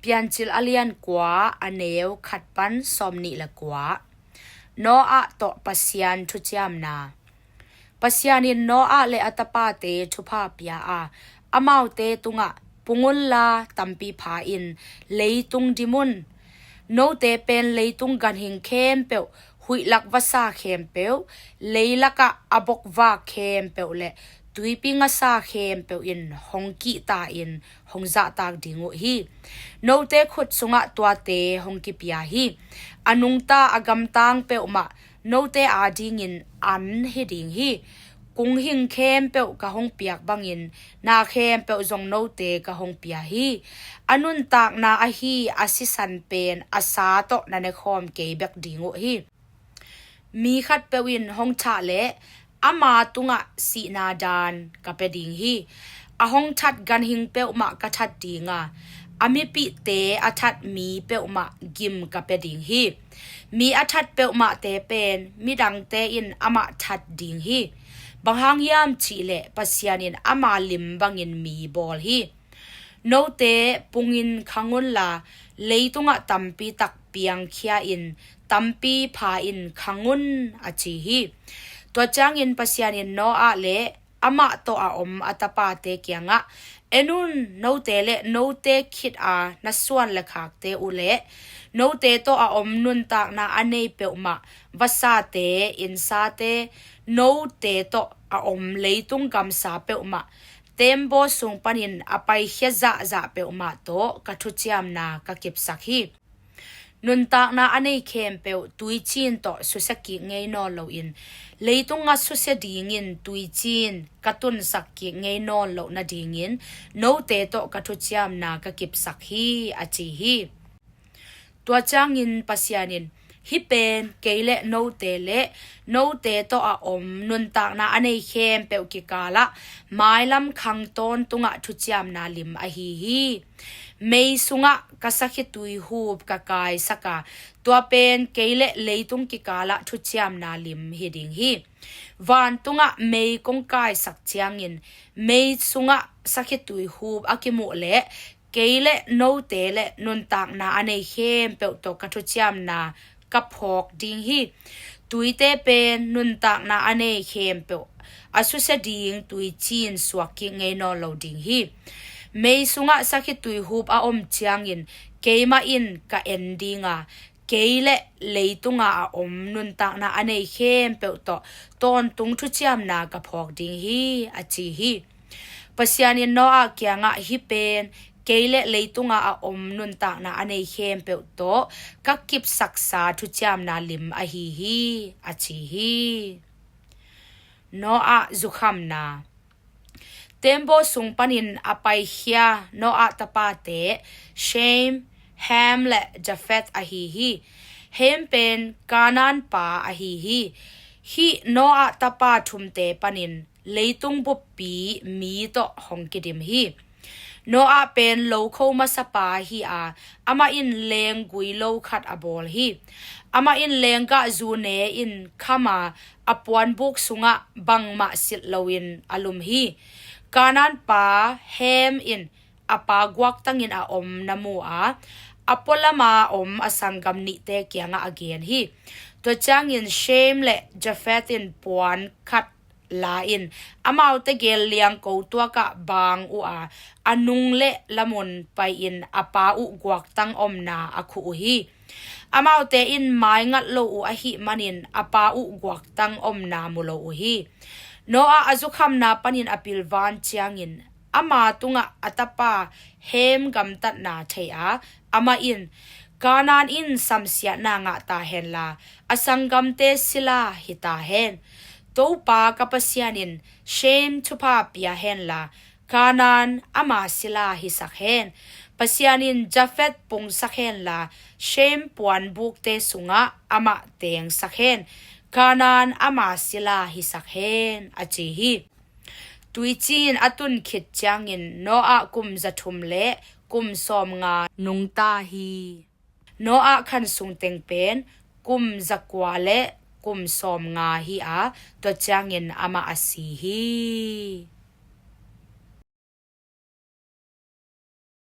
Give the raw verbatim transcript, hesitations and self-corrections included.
Piancil a lian kua, a neu khat pan sawmnih le kua. Noah tawh Pasian thuciamna. Pasian in Noah le a tapate thupha pia a, amaute tungah, "Pung unla tampi pha in, leitung dim un. Note pen leitung ganhing khempeuh, huihlak vasa khempeuh, leilakah a bokvak khempeuh le tuipi ngasa khempeuh in hong kihta in hong zahtak ding uh hi. Note khut sungah tuate hong kipia hi. A nungta a gamtang peuhmah note adingin an hi ding hi. Kung hing khempeuh ka hong piak bangin na khempeuh zong note ka hong pia hi. A nuntakna ahi a sisan pen a sa tawh na nekhawm kei bek ding uh hi. Mi khatpeuh in hong thah leh ama tungah sihna daan ka pia ding hi. A hong that ganhing peuhmah ka that ding a, a mipihte a that mi peuhmah gim ka pia ding hi. Mi a that peuhmahte pen midangte in amah that ding hi. Bang hang hiam cihleh Pasian in ama lim bangin mi bawl hi. Note pungin khang unla, leitungah tampi tak piangkhia in, tampi pha in khang un," a ci hi. Tua ciangin Pasian in Noah le amah tawh a om a tapate kiangah, "En un, note le note khit a na suan le khakte uh le note tawh a om nuntakna a nei peuhmah, vasate, innsate, note tawh a om leitung gamsa peuhmah, teembaw sung panin a paikhia zahzah peuhmah tawh ka thuciamna ka kipsak hi. Nuntakna a nei khempeuh tuiciin tawh susia kik ngei nawn loin, leitungah susia dingin tuiciin ka tunsak kik ngei nawn loh nadingin note tawh ka thuciamna ka kipsak hi," a ci hi. Tua ciangin Pasian in, "Hih pen kei le note le note tawh a om nuntakna a nei khempeuh kikalah mailam khang tawntungah thuciamna lim ahi hi. Mei sungah ka sakhituihup ka kaisak a, tua pen kei le leitung kikalah thuciamna lim hi ding hi. Vantungah mei kong kaisak ciangin mei sungah sakhituihup a kimuh leh kei le note le nuntakna a nei khempeuh tawh ka thuciamna ka phawk ding hi. Tuite pen nuntakna a nei khempeuh a susia ding tuiciin suak kik ngei nawn lo ding hi. Mei sungah sakhituihup a om ciangin keimah in ka en ding a, kei le leitunga a om nuntakna a nei khempeuh tawh tawntung thuciamna ka phawk ding hi," a ci hi. Pasian in Noah kiangah, "Hih pen kei le leitunga a om nuntakna a nei khempeuh tawh ka kipsaksa thuciamna lim ahi hi," a ci hi. Noah zukhamna. Teembaw sung panin a paikhia Noah tapate Shem, Ham le Japheth ahi hi. Ham pen Kanaan pa ahi hi. Hih Noah tapa thumte panin leitung buppi mi tawh hong kidim hi. Noah pen lokho masapa hi a, amah in leenggui lo khat a bawl hi. Amah in leenggahzu ne-in kham a, a puanbuk sungah bangmah silh loin a lum hi. Kanaan pa Ham in a pa guaktangin a om na mu a, a pualama om a sanggam nihte kiangah a gen hi. Tua ciangin Shem le Japheth in puan khat la-in amaute gel liangko tuakah baang uh a, a nung le lamun pai-in a pa uh guaktang omna a khuh uh hi. Amaute in maingat lo uh ahih manin a pa uh guaktang omna mu lo uh hi. Noah a zukhamna panin a pilvan ciangin ama tungah a tapa Ham gamtatna thei a, amah in, "Kanaan in samsiatna ngah ta henla, a sanggamte sila hi ta hen. Topa ka Pasian in Shem thupha pia henla, Kanaan ama sila hisak hen. Pasian in Japheth pungsak henla, Shem puanbukte sungah amah tengsak hen. Kanaan ama sila hisak hen," a ci hi. Tuiciin a tun khit ciangin Noah kum zathum le kum sawmnga nungta hi. Noah khan sung teng pen kum zakua le kum sawmnga hi a, tua ciangin amah a si hi.